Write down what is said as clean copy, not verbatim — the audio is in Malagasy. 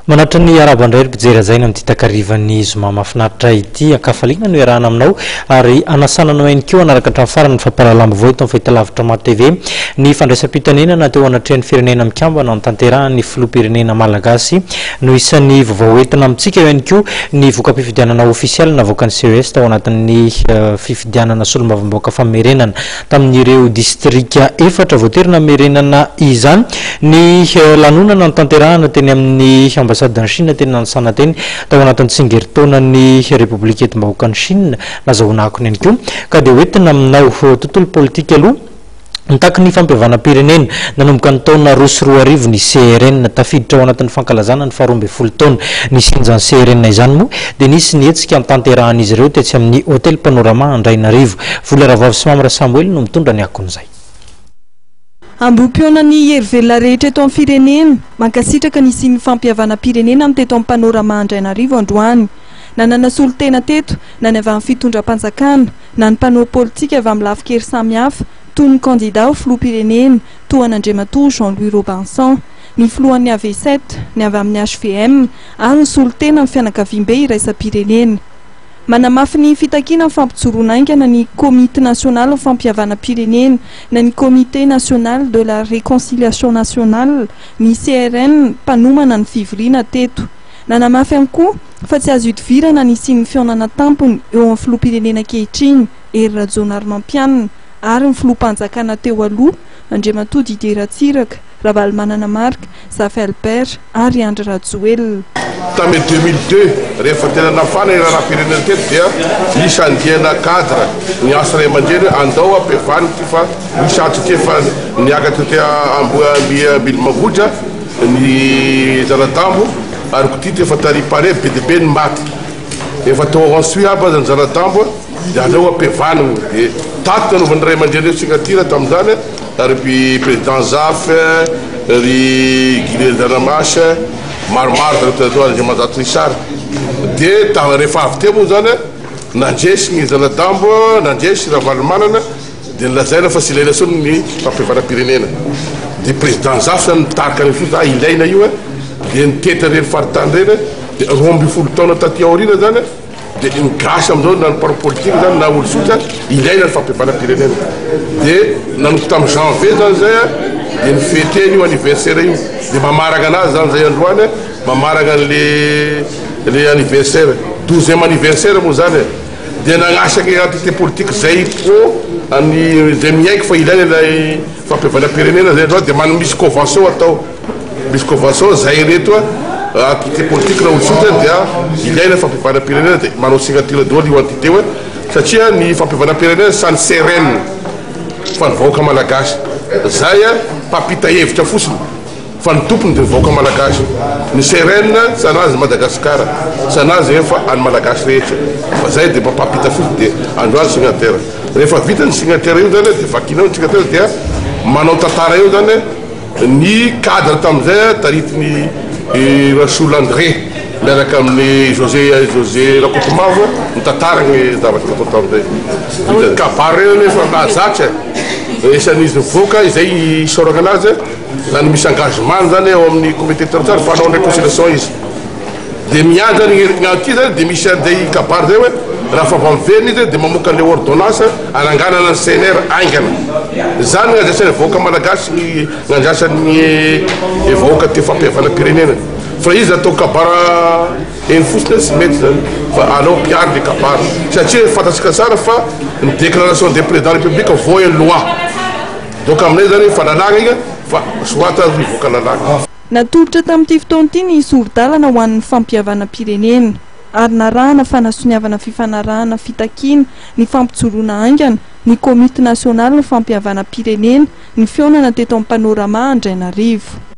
Manatitra ny arahaba indray ry mpijery hajaina amin'ity takarivan'ny zoma mahafinaritra ity. Ankafaliana no iarahana aminao ary anasana anao ihany koa hanaraka hatramin'ny farany ny fampahalalam-baovao eto amin'ny fahitalavitra Mah TV. Ny fandraisam-pitenenana teo anatrehan'ny Firenena Mikambana notanterahan'ny Filoham-pirenena Malagasy no isan'ny vaovao entina amintsika. Eo ihany koa ny voka-pifidianana ofisialy navoakan'ny CES tao anatin'ny fifidianana solombavambahoaka famerenana tamin'ireo distrika efatra voatery namerenana izany. Ny lanonana notanterahana teny amin'ny ambasadin'i Chine teny Nansana teny tao anatin'ny tsingerin-taonan'ny Repoblika Entim-bahoakan'i Chine nazahoana akony ihany koa ka dia hoentina aminao. Tontolo politika aloha. Nitaky ny fampihavanam-pirenena nanomboka ny taona 2002 ny CRN. Tafiditra ao anatin'ny fankalazana ny faharoa ambin'ny folo taona nisian'izany CRN izany moa dia nisy ny hetsika notanterahan'izy ireo tetsy amin'ny Hotel Panorama Andrainarivo. Vola Rahavavy sy Mamy Rasamoely no mitondra ny akon'izay. Ambohipihaonan'ny hery velona rehetra eto amin'ny firenena, mankasitraka ny hisian'ny fampihavanam-pirenena ny teto amin'ny Panorama Andrainarivo androany. Nanana solontena teto na ny avy amin'ny fitondram-panjakana, na ny mpanao politika avy amin'ny lafin-kery samihafa, toy ny kandida ho filoham-pirenena, toa an'Andriamatoa Jean Louis Robinson, ny filohan'ny AV7, ny avy amin'ny hvm ary ny solontena ny fianakaviambe iraisam-pirenena. Manamafy ny fitakiana ny fampijoroana haingana ny Komity nasionalin'ny fampihavanam-pirenena na ny Comité national de la réconciliation nationale, ny CRN, mpanomana ny fivoriana teto. Nanamafy ihany koa fa tsy azo ihodivirana ny hisian'ny fihaonana tampony eo amin'ny filoham-pirenena ankehitriny, Hery Rajaonarimampianina, ary ny filoham-panjakana teo aloha, Andriamatoa Didier Ratsiraka, Ravalomanana Marc, Zafy Albert ary Andry Rajoelina. Tamin'ny 2002, rehefa tena nafana ny raharaham-pirenena teto dia nisy andiana cadre niantso ray aman-dreny hoe andao ampihavanina ity fa misy antso ity efa niakatra tety Ambilimangotra ny zana-dambo ary koa ity efa tary palais be dia be ny maty. Efa tao Antsohihy aby aza ny zana-dambo dia aleo ampihavanina. Dia tato nanaovan'ny ray aman-dreny ireo signature tamin'izany. Ary ry président Zafy, ry Guy Andrianamasy, maromaro zareo teo aloha, Andriamanjato Richard. Dia ta- rehefa avy teo moa zany, nandresy ny Zanadambo, nandresy Ravalomanana, dia nolazaina fa tsy ilaina intsony ny fampihavanam-pirenena. Dia président Zafy zany nitarika an'io fotsiny, ah ilaina io an, dia nitety an'ireny faritany ireny, dia 12 taona taty aoriana zany, Dia ny gasy amin'izao na ny mpanao politika zany na olo tsotra ilaina ny fampihavanam-pirenena. Dia nanomboka tamin'ny janvier zany zay a, dia nifetena io anniversaire io. Dia mamaragna anazy zany zay androany a, mamaragna an'le le anniversaire. Douzième anniversaire moa zany e. Dia nagnasaka entité politique zay pro an'ny zay miaiky fa ilaina ilay fampihavanam-pirenena zay androany dia man- misy convention atao. Misy convention zay reto a, entité politique na olon-tsotra dia ilaina fampihavanam-pirenena dia manao signature daholo io entité io satria ny fampihavanam-pirenena tsy an'ny CRN fa ny vahoaka malagasy. Zay a mpampita hevitra fotsiny fa ny tompony dia ny vahoaka malagasy. Ny CRN tsy anazy Madagasikara, tsy anazy fa an'ny malagasy rehetra fa zay dia mba mpampita fotsiny dia androany signataire. Rehefa vita ny signataire io zany dia vakiana eo ny signataire dia manao tantara eo zany. Ny cadre tamin'izay taritin'i Rasolo André miaraka amin'i José José Rakotomavo nitantara ny zavatra natao tamin'izay. Vita kabary ireny anefa mahazatra e. Isan'izy nivoaka izay isaorana anazy zany misy engagement zany ao amin'ny comité territorial fa hanao réconciliation izy. Dia miandry zany ny aty zany dia misy an'izay kabary zay hoe raha fa vao miverina izy dia mamoaka an'ilay ordonnance hananganana ny CNR haingana. Izany no andrasan'ny vahoaka malagasy ny andrasan'ny vahoaka tia fampihavanam-pirenena. Fa izy atao kabara eny fotsiny tsy mety zany fa aleo ampiharina ilay kabary satria fantatsika tsara fa ny déclaration des président république vaut une loi. Donc aminay zany efa lalàna iny fa soratana hivoaka lalàna. Natolotra tamin'ity fotoana ity ny sori-dalana ho an'ny fampihavanam-pirenena ary narahana fanasoniavana fifanarahana fitakiana ny fampijoroana haingana ny komity nasionalin'ny fampihavanam-pirenena ny fihaonana teto amin'ny Panorama Andrainarivo.